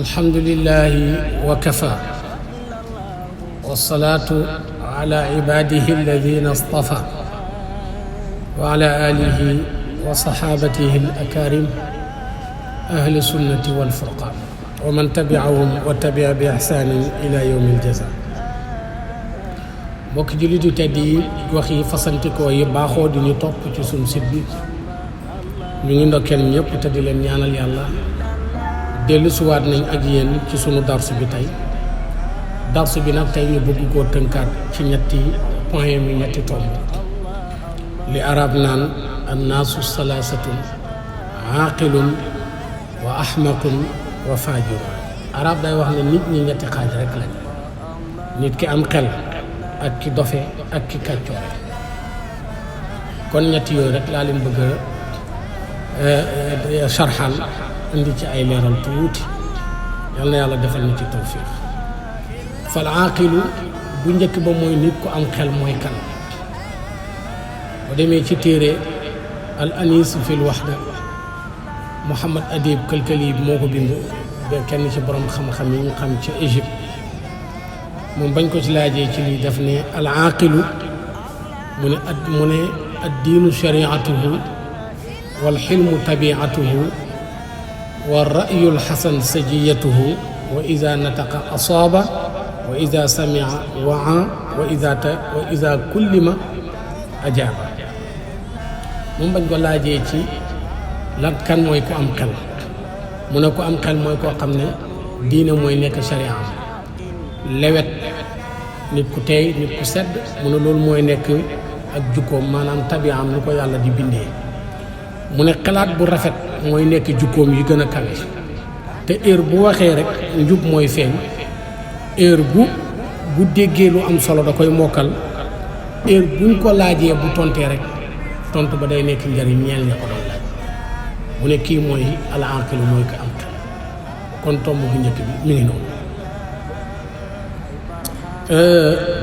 الحمد لله وكفى والصلاة على عباده الذين اصطفى وعلى آله وصحابته الأكارم أهل السنة والفرقان ومن تبعهم وتبع بإحسان إلى يوم الجزاء. mbokk jullit yu tedd yi wax yi fasantikoo yi baaxoo di ñu topp ci suñu site bi ñu ngi ndokkeel ñëpp te di leen ñaanal yàlla dellu siwaat nañ ak yéen ci sunu darsu bi tey darsu bi nag tey ñu bëgg koo tënkaat ci ñetti point mi ñetti tomb li arab naan annaasu salaasatun aaqilun wa ahmaqun wa faajirun. arab day wax ne nit ñi ñetti xaaj rek lañ, nit ki am xel ak ki dofe ak ki kàccoore. kon ñetti yooyu rek laa leen bëgg a sarxal indi ci ay leeral tuuti, yal na yàlla defal na ci tawfiq. fal aaqilu bu njëkk ba mooy nit ku am xel mooy kan. bu demee ci téere al anis fil waxda Muhammad Adib Kalkali moo ko bind, ba kenn ci borom xam-xam yi ñu xam ci Égypte. moom bañ ko ci laajee ci lii def ne al aaqilu mu ne ad diinu shariatuhu wal xilmu tabiatuhu wa ra'yu lxasan sajiyatuhu wa ida nataqa asaaba wa ida samia waa wa ida kullima ajaaba. moom bañ ko laajee ci lan kan mooy ko am xel, mu ne ko am xel mooy koo xam ne diine mooy nekk sharia am, lewet, nit ku teey, nit ku sedd. mu ne loolu mooy nekk ak jukkoom, maanaam tabiam ni ko yàlla di bindee. mu ne xalaat bu rafet mooy nekk jukkoom yi gën a kawe. te heure bu waxee rek njub mooy feeñ. heure bu déggee lu am solo da koy mokkal. heure buñ ko laajee bu tontee rek tontu ba day nekk njariñ ñeel ña ko doon laaj. mu ne kii mooy al aaqilu mooy ko am xel. kon tomb bu njëkk bi mi ngi noonu.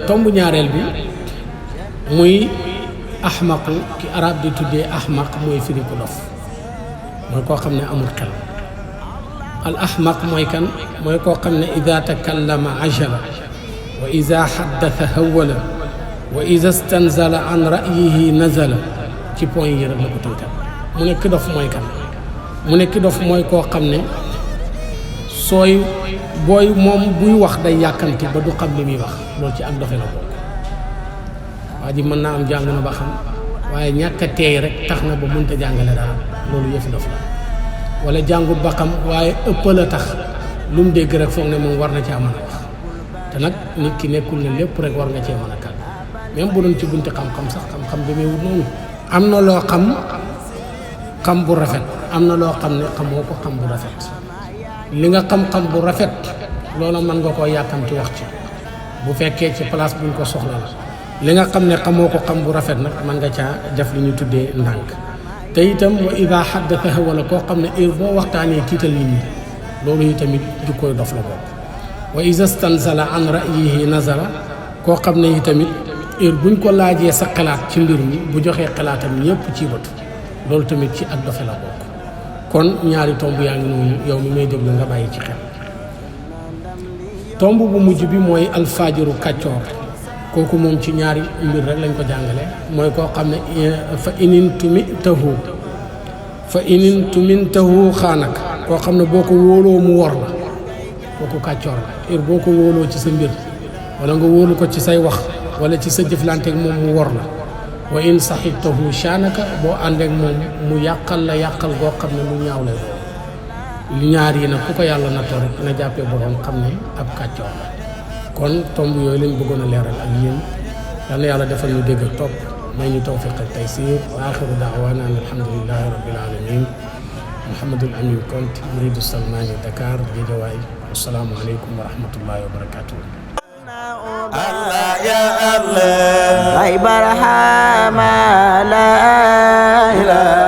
tomb ñaareel bi muy ahmaqu, ki arab di tuddee ahmaq mooy firi ku dof, mooy koo xam ne amul xel. al ahmaq mooy kan? mooy koo xam ne ida takallama ajala wa ida xaddatha hawala wa ida stanzala an ra'yihi nazala. ci point yi rek la ko tënkal. mu ne ki dof mooy kan? mu ne ki dof mooy koo xam ne booy moom buy wax day yàkkanti ba du xam li muy wax. loolu ci ak dofe la bokk. waa ji mën naa am jàng na ba xam, waaye ñàkk a teey rek tax na ba mënta jàngale dara. loolu yëfi dof la. wala jàngut ba xam waaye ëppal a tax lu mu dégg rek foog ne moom war na caa mën a wax. te nag nit ki nekkul ne lépp rek war nga cee mën a kàll. même bu doon ci bunti xam-xam sax xam-xam demeewut noonu. am na loo xam bu rafet, am na loo xam ne xamoo ko xam bu rafet. li nga xam-xam bu rafet loola mën nga koo yàkkamti wax ci bu fekkee ci place buñ ko soxla la. li nga xam ne xamoo ko xam bu rafet nag mën nga caa def li ñu tuddee ndànk. te itam wa ida xaddatha wala koo xam ne heure boo waxtaanee tiital nit ñi, loolu yi tamit jukkooy dof la bokk. wa ida stansala an ra'yihi nazala, koo xam ne yi tamit heure buñ ko laajee sa xalaat ci mbir mi bu joxee xalaatam ñëpp ci batu, loolu tamit ci ak dofe la bokk. kon ñaari tomb yaa ngi noonu, yow mi may déglu nga bàyyi ci xel. tomb bu mujj bi mooy alfaajiru kàccoor. kooku moom ci ñaari mbir rek lañ ko jàngale. mooy koo xam ne fa inin tumintahu xaanak, koo xam ne boo ko wóoloo mu wor la. kooku kàccoor la. heure boo ko wóoloo ci sa mbir wala nga wóolu ko ci say wax wala ci sa jëflanteeg moom mu wor la. wa in saxibtahu shaanaka, boo àndeek moom mu yàqal la yàqal goo xam ne lu ñaaw lay doon. lu ñaar yi nag ku ko yàlla nattoo rek na jàppee borom xam ne ab kàccoor la. kon tomb yooyu lañ bëggoon a leeral ak yéen. yal na yàlla defal ñu dégg ak topp, may ñu tawfiq ak taysiir. wa axiru daawaana an alhamdulillahi rabbil alamin. Mouhamadul Amin Konte, muridu Salmani, Dakar, Guédiawaye. Assalaamu aleykum wa rahmatullahi wa barakatuh. Allah ya Allah, ay barahama la ilaha